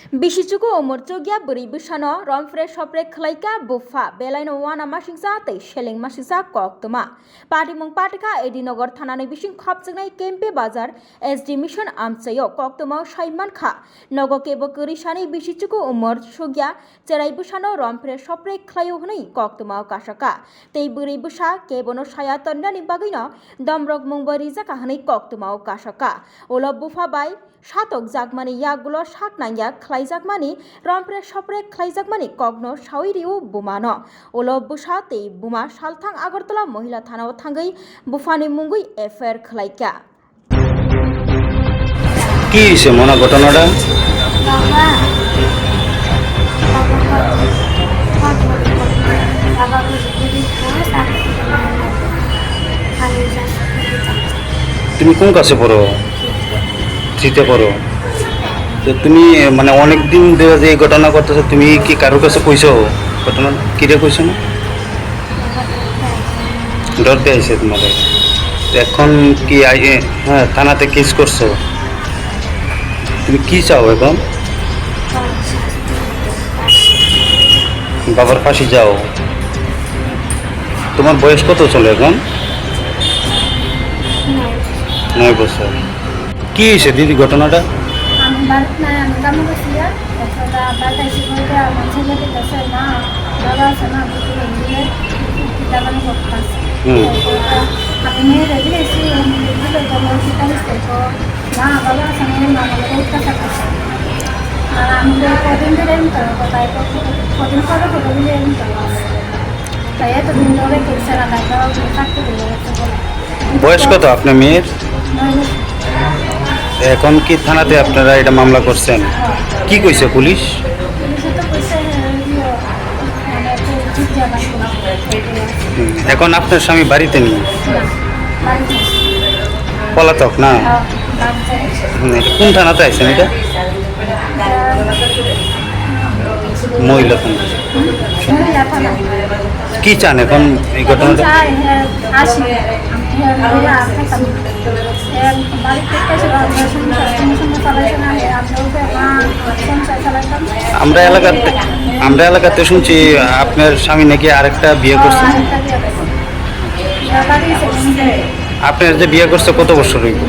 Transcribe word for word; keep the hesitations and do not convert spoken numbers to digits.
Bisichuku umor chukya bwrwi bwsano rompre sopre khlaika bupha, belaino wana masingcha tei seleng masingcha koktwma. Patimung patikha A D Nagar thanani bising khopchwknai Kempe Bazar S D Mission amchaio koktwmao sai mankha, nogo kebo kwrwi sani bisichuku umor chukya cherai bwsano rompre sopre khlaio hwnwi koktwmao kasaka. Tei bwrwi bwsa kebono saya tongnani bagwino domrok mungbo rijaka hwnwi koktwmao kasaka. Ulo bupha bai satok jakmani yagulo sak nangya khlaijakmani, rompre sopre khlaijakmani kokno sawi rio bumano. Ulo bwsa tei buma salthang Agartala Mohila Thanao thangwi buphani mungwi F I R khlaikha. কি হয়েছে মনা ঘটনাটা? বাবা, বাবা, বাবা, বাবা, বাবা, তুমি কোন ক্লাসে পড়ো? থ্রিতে পড়ো। তো তুমি, মানে, অনেক দিন ধরে যে এই ঘটনা করতেছো, তুমি কি কারোর কাছে কইছো ঘটনা? কিরে কইছো না? ডর দিয়ে আইছে তোমার। তো এখন কি আই-, এ, হ্যাঁ, থানাতে কেস করছো? তুমি কি চাও এখন? বাবার ফাঁসি চাও? তোমার বয়স কত চলে এখন? নয় বছর। কি হয়েছে দিদি ঘটনাটা? আমি বাড়িত নাই, আমি কামে গেছি। এছাড়া বাড়িত এসে বলতে আমার ছেলে বলতেছে, "মা, বাবা আছে না, বুঝতে পারলে কিতা মানে করতাম।" হুম। আমি মেয়ে রেডি হয়েছি, আমি রেডি হয়ে গেল, কিতা হয়েছে? তো মা, বাবা আছে না, মা, বাবা অত্যাচার করছে। আর আমি তো কদিন ধরে আমি তো কোথায়, কদিন পরে ফটো দিলে আমি তো তাই এতদিন ধরে করছে না, তাই বাবা থাকতে দিলে বয়স কত আপনার মেয়ের? এখন কি থানাতে আপনারা এটা মামলা করছেন? কি কইছে পুলিশ? হুম, এখন আপনার স্বামী বাড়িতে নেই? পলাতক না? হুম, এটা কোন থানাতে আছেন এটা? মহিলা থানা। কি চান এখন এই ঘটনাটা? আমরা এলাকাতে, আমরা এলাকাতে শুনছি আপনার স্বামী নাকি আরেকটা বিয়ে করছে। আপনার যে বিয়ে করছে কত বছর হইব?